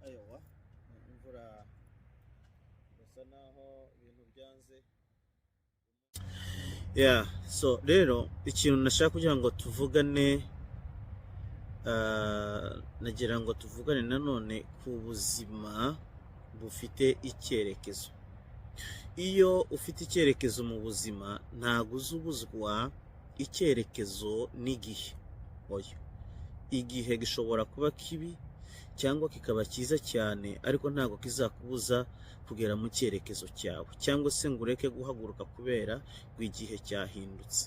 Ayowa, imvura birasa naho ibintu byanze. Yeah, so rero ikintu nashaka kugira ngo tuvugane, nagira ngo tuvugane nanone ku buzima bufite icyerekezo. Iyo ufite icyerekezo mu buzima, ntabwo uza ubuzwa icyerekezo n'igihe. Oya, igihe gishobora kuba kibi cyangwa kikaba cyiza cyane, ariko ntabwo kizakubuza kugera mu cyerekezo cyawe, cyangwa se ngo ureke guhaguruka kubera ngo igihe cyahindutse.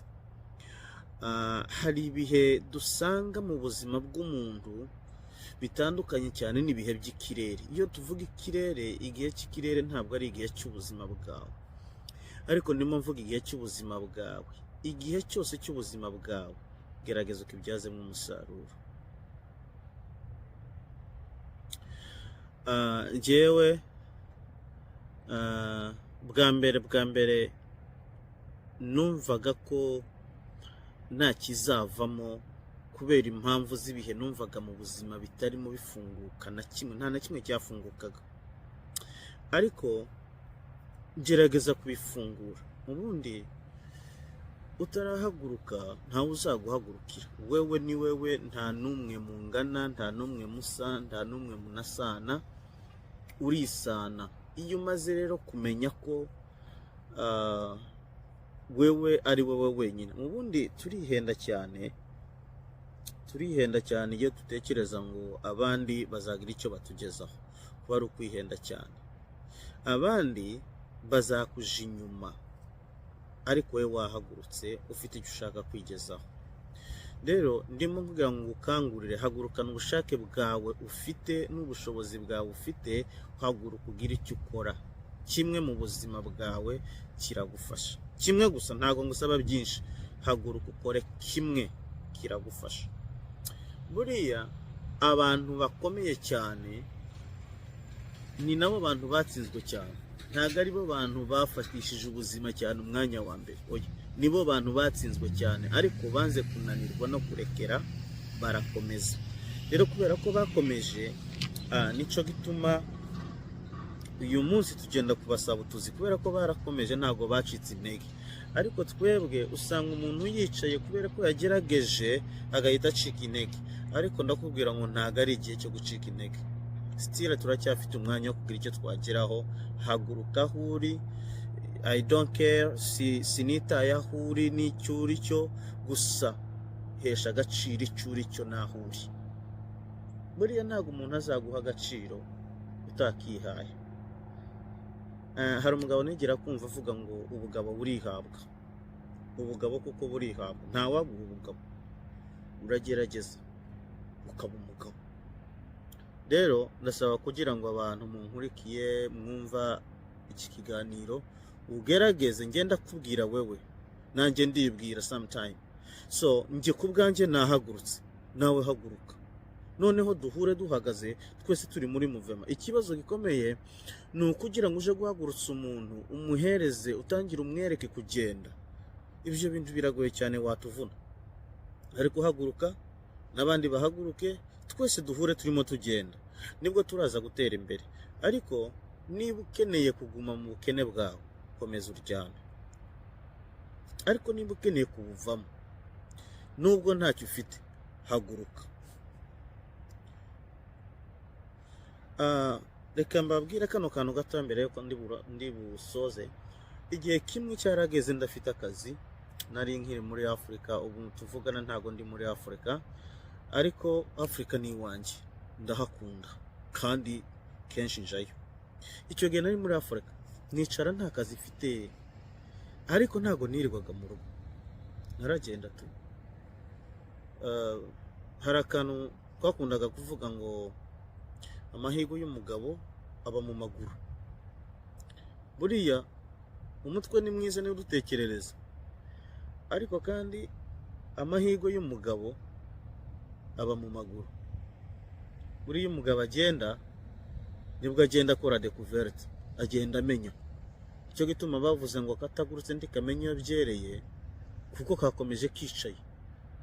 Hari ibihe dusanga mu buzima bw'umuntu bitandukanye cyane n'ibihe by'ikirere. Iyo tuvuga ikirere, igihe cy'ikirere ntabwo ari igihe cy'ubuzima bwawe, ariko ndimo mvuga igihe cy'ubuzima bwawe. Igihe cyose cy'ubuzima bwawe, gerageza ukibyazemo umusaruro. Njyewe bwa mbere numvaga ko nta kizavamo kubera impamvu z'ibihe numvaga mu buzima bitarimo bifunguka na kimwe, nta na kimwe cyafungukaga, ariko ngerageza kubifungura. Ubundi utarahaguruka ntawe uzaguhagurukira. Wewe ni wewe, nta n'umwe mungana, nta n'umwe musa, nta n'umwe munasana, urisana. Iyo umaze rero kumenya ko wewe ari wowe wenyine, ubundi turihenda cyane, turihenda cyane iyo dutekereza ngo abandi bazagira icyo batugezaho, kuba ari ukwihenda cyane. Abandi bazakuja inyuma, ariko wowe wahagurutse ufite icyo ushaka kwigezaho. Rero ndimo kugira ngo ngukangurire, hagurukana ubushake bwawe ufite n'ubushobozi bwawe ufite, haguruka ugire icyo ukora kimwe mu buzima bwawe kiragufasha. Kimwe gusa, ntabwo ngusaba byinshi. Haguruka ukore kimwe, kiragufasha. Buriya abantu bakomeye cyane ni nabo bantu batsinzwe cyane. Ntabwo ari bo bantu bafatishije ubuzima cyane umwanya wa mbere, oya, nibo bantu batsinzwe cyane, ariko banze kunanirwa no kurekera, barakomeza. Rero kubera ko bakomeje, nico gituma uyu munsi tugenda kubasaba utuzi, kubera ko barakomeje, ntabwo bacitse intege. Ariko twebwe usanga umuntu yicaye kubera ko yagerageje agahita acika intege. Ariko ndakubwira ngo ntabwo ari igihe cyo gucika intege. Still turacyafite umwanya wo kugira icyo twageraho. Haguruka aho uri, I don't care, sinitaye aho uri n'icyo uri cyo, gusa hesha agaciro icyo uri cyo n'aho uri. Buriya ntabwo umuntu azaguha agaciro utakihaye. Hari umugabo nigera kumva avuga ngo ubugabo burihabwa. Ubugabo kuko burihabwa, ntawaguha ubugabo, uragerageza ukaba umugabo. Rero ndasaba kugira ngo abantu munkurikiye, mwumva iki kiganiro, ugerageze. Ngenda kubwira wewe, nanjye ndibwira sometime. So njye ku bwanjye nahagurutse, nawe haguruka, noneho duhure duhagaze twese turi muri mouvement. Ikibazo gikomeye ni ukugira ngo uje guhagurutsa umuntu, umuhereze, utangire umwereke kugenda. Ibyo bintu biragoye cyane, watuvuna. Ariko haguruka n'abandi bahaguruke, twese duhure turimo tugenda, nibwo turaza gutera imbere. Ariko niba ukeneye kuguma mu bukene bwawe, komeza uryame. Ariko niba ukeneye kubuvamo nubwo ntacyo ufite, haguruka. Reka mbabwire kano kantu gato mbere yuko ndi busoze. Igihe kimwe cyarageze ndafite akazi, nari nkiri muri Afurika. Ubu tuvugana ntabwo ndi muri Afurika, ariko Afurika ni iwanjye, ndahakunda kandi kenshi njayo. Icyo gihe nari muri Afurika, nicara nta kazi mfite, ariko ntabwo nirirwaga mu rugo, naragenda tu. Hari akantu twakundaga kuvuga ngo amahirwe y'umugabo aba mu maguru. Buriya umutwe ni mwiza, niwo udutekerereza, ariko kandi amahirwe y'umugabo aba mu maguru. Buriya umugabo agenda, nibwo agenda akora découverte, agenda amenya. Icyo gituma bavuze ngo katagurutse ntikamenya iyo byereye, kuko kakomeje kicaye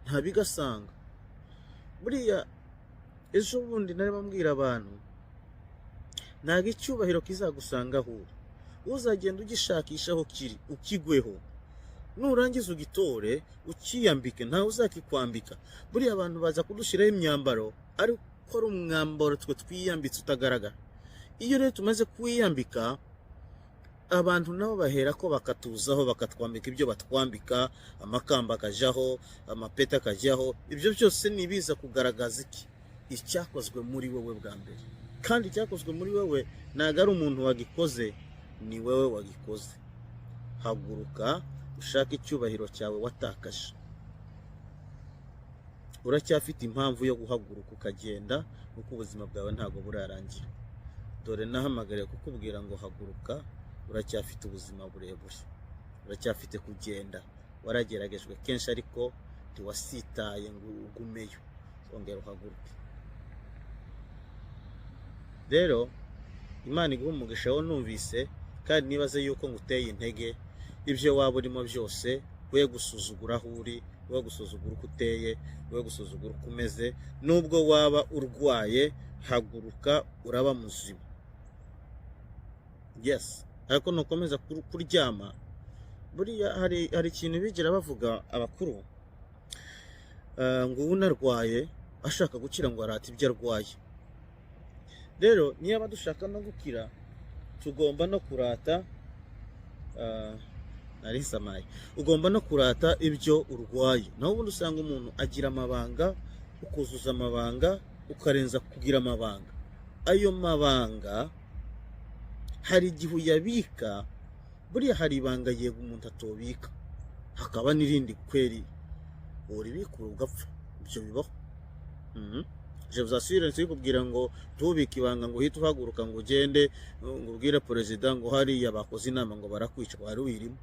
ntabigasanga. Buriya ejo bundi nari bambwira abantu Ntabwo icyubahiro kizagusanga aho uri, uzagenda ugishakisha aho kiri, ukigweho, nurangiza ugitore, ukiyambike. Ntawe uzakikwambika. Buriya abantu baza kudushyiraho imyambaro, ariko ari umwambaro twe twiyambitse utagaragara. Iyo rero tumaze kuwiyambika, abantu nabo bahera ko bakatuzaho, bakatwambika ibyo batwambika, amakamba akajyaho, amapeti akajyaho. Ibyo byose ni ibiza kugaragaza iki? Icyakozwe muri wowe bwa mbere. Kandi icyakozwe muri wowe ntabwo ari umuntu wagikoze, ni wowe wagikoze. Haguruka ushake icyubahiro cyawe watakaje. Uracyafite impamvu yo guhaguruka ukagenda, kuko ubuzima bwawe ntabwo burarangira. Dore nahamagariye kukubwira ngo haguruka, uracyafite ubuzima burebure, uracyafite kugenda. Warageragejwe kenshi ariko ntiwasitaye ngo ugumeyo. Ongera uhaguruke. Rero Imana iguha umugisha wo numvise, kandi nibaze yuko nguteye intege. Ibyo waba urimo byose, we gusuzugura aho uri, we gusuzugura uko uteye, we gusuzugura uko umeze. Nubwo waba urwaye, haguruka, uraba muzima. Yes, ariko nukomeza kuryama, buriya hari ikintu bigira bavuga abakuru, ngo ubu unarwaye ashaka gukira ngo arate ibyo arwaye. Rero niba dushaka no gukira, tugomba no kurata, nari nsamaye, ugomba no kurata ibyo urwaye. Naho ubundi usanga umuntu agira amabanga, ukuzuza amabanga, ukarenza kugira amabanga. Ayo mabanga hari igihe uyabika. Buriya hari ibanga yego umuntu atobika, hakaba n'irindi kweri uribikura ugapfa. Ibyo bibaho. Je vous assure, kubwira ngo ntubike ibanga ngo uhite uhaguruka ngo ugende ngo ubwire perezida ngo hariya bakoze inama ngo barakwica, wari uyirimo.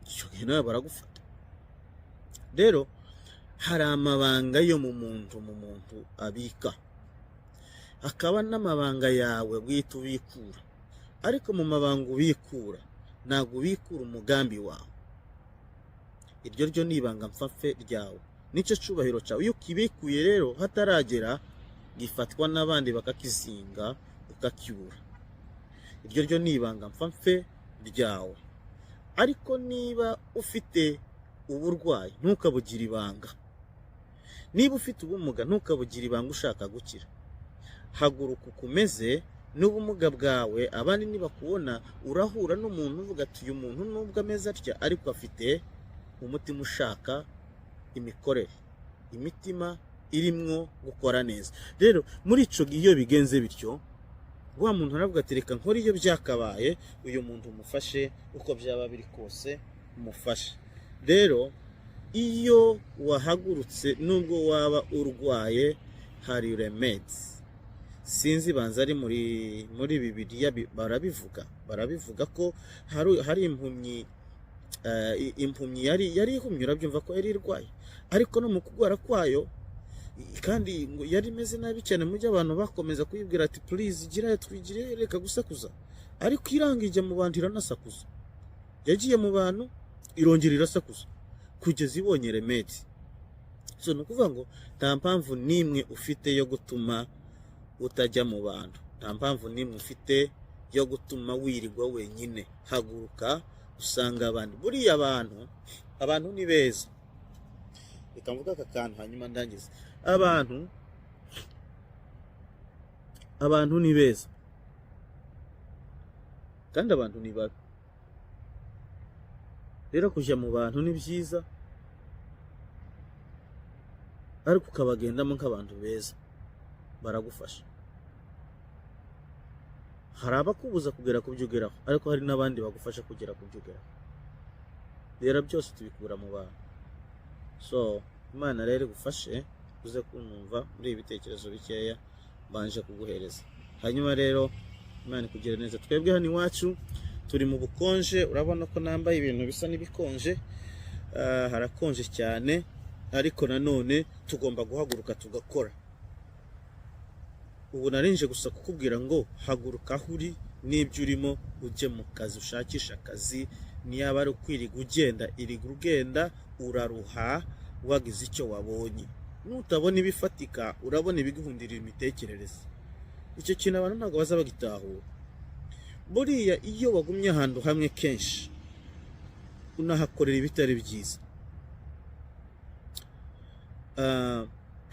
Icyo gihe nawe baragufata. Rero hari amabanga yo mu muntu abika, hakaba n'amabanga yawe bwite ubikura. Ariko mu mabanga ubikura, ntabwo ubikura umugambi wawe. Iryo ryo ni ibanga mfapfe ryawe, nicyo cyubahiro cyawe. Iyo ukibikuye rero hataragera, gifatwa n'abandi bakakizinga, ukakibura. Iryo ryo ni ibanga mfapfe ryawe. Ariko niba ufite uburwayi, ntukabugire ibanga. Niba ufite ubumuga, ntukabugire ibanga ushaka gukira. Haguruka ukomeze n'ubumuga bwawe. Abandi nibakubona, urahura n'umuntu uvuga ati: "Uyu muntu nubwo ameze atya, ariko afite umutima ushaka imikorere, imitima irimwo gukora neza." Rero muri icyo gihe, iyo bigenze bityo, wa muntu aravuga ati: "Reka nkore iyo byakabaye, uyu muntu umufashe, uko byaba biri kose umufashe." Rero iyo wahagurutse, nubwo waba urwaye, hari remedi. Sinzi, banza ari muri Bibiliya barabivuga ko hari impumyi, impumyi yari ihumye. Urabyumva ko yari irwaye, ariko no mu kurwara kwayo, kandi ngo yari imeze nabi cyane, mu byo abantu bakomeza kuyibwira ati: "Please, gira twigire, reka gusakuza." Ariko iranga, ijya mu bantu, iranasakuza. Yagiye mu bantu, irongera irasakuza kugeza ibonye remedi. So ni ukuvuga ngo nta mpamvu n'imwe ufite yo gutuma utajya mu bantu, nta mpamvu n'imwe ufite yo gutuma wirirwa wenyine. Haguruka usanga abandi. Buriya abantu ni beza. Reka mvuge aka kantu hanyuma ndangize. Abantu ni beza kandi abantu ni babi. Rero kujya mu bantu ni byiza, ariko ukabagendamo nk'abantu beza, baragufasha. Hari abakubuza kugera ku byo ugeraho, ariko hari n'abandi bagufasha kugera ku byo ugeraho. Rero byose tubikura mu bantu. So Imana rero igufashe uze kunumva muri ibi bitekerezo bikeya mbanje kuguhereza. Hanyuma rero Imana ikugire neza. Twebwe hano iwacu turi mu bukonje, urabona ko nambaye ibintu bisa n'ibikonje. Harakonje cyane, ariko nanone tugomba guhaguruka tugakora. Ubu narinje gusa kukubwira ngo haguruka aho uri n'ibyo urimo, ujye mu kazi, ushakishe akazi. Niyaba ari ukwiriga ugenda, iriga ugenda, uraruha wagize icyo wabonye. Nutabona ibifatika, urabona ibiguhundirira imitekerereze. Icyo kintu abantu ntabwo baza bagitahura. Buriya iyo wagumye ahantu hamwe kenshi, unahakorera ibitari byiza.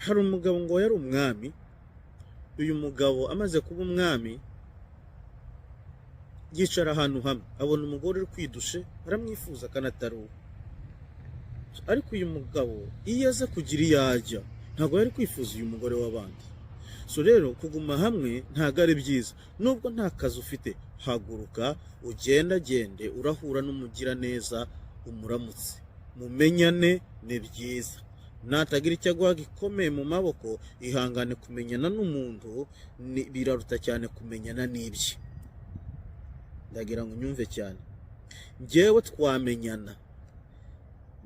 Hari umugabo ngo yari umwami. Uyu mugabo amaze kuba umwami, yicara ahantu hamwe, abona umugore uri kwidushe, aramwifuza kandi atari uwe. Ariko uyu mugabo iyo aza kugira iyo ajya, ntabwo yari kwifuza uyu mugore w'abandi. So rero, kuguma hamwe ntabwo ari byiza. Nubwo nta kazi ufite, haguruka ugendagende, urahura n'umugiraneza, umuramutse, mumenyane, ni byiza. Natagira icyo aguha gikomeye mu maboko, ihangane. Kumenyana n'umuntu biraruta cyane kumenyana n'ibye. Ndagira ngo unyumve cyane. Njyewe twamenyana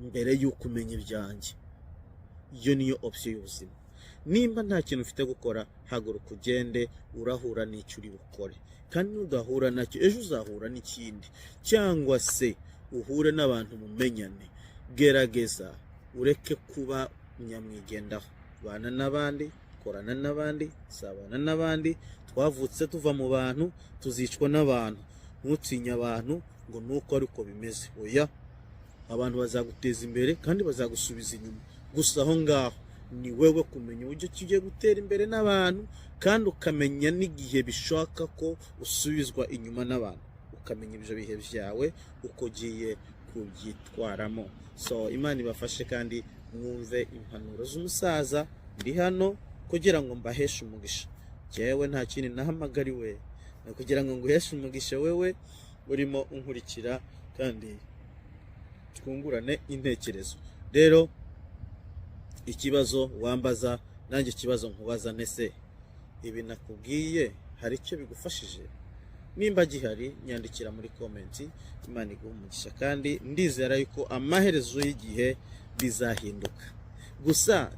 mbere y'uko umenya ibyanjye. Iyo niyo option y'ubuzima. Nimba nta kintu ufite gukora, haguruka ugende, urahura n'icyo uri bukore. Kandi nudahura nacyo, ejo uzahura n'ikindi, cyangwa se uhure n'abantu mumenyane. Gerageza ureke kuba nyamwigendaho. Bana n'abandi, korana n'abandi, sabana n'abandi. Twavutse tuva mu bantu, tuzicwa n'abantu. Ntutinye abantu ngo nuko ariko bimeze. Oya, abantu bazaguteza imbere kandi bazagusubiza inyuma. Gusa aho ngaho ni wewe kumenya uburyo ki ugiye gutera imbere n'abantu, kandi ukamenya n'igihe bishoboka ko usubizwa inyuma n'abantu, ukamenya ibyo bihe byawe uko ugiye kubyitwaramo. So Imana ibafashe kandi mwumve impanuro z'umusaza. Ndi hano kugira ngo mbaheshe umugisha. Jyewe nta kindi nahamagariwe, ni ukugira ngo nguheshe umugisha wewe urimo unkurikira, kandi twungurane intekerezo. Rero ikibazo wambaza, nanjye ikibazo nkubaza: nese ibi nakubwiye hari icyo bigufashije? Nimba gihari, nyandikira muri comment. Imana iguha umugisha, kandi ndizera yuko amaherezo y'igihe bizahinduka. Gusa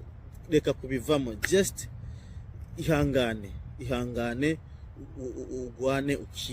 reka kubivamo, just ihangane, ihangane, ugwane ukire.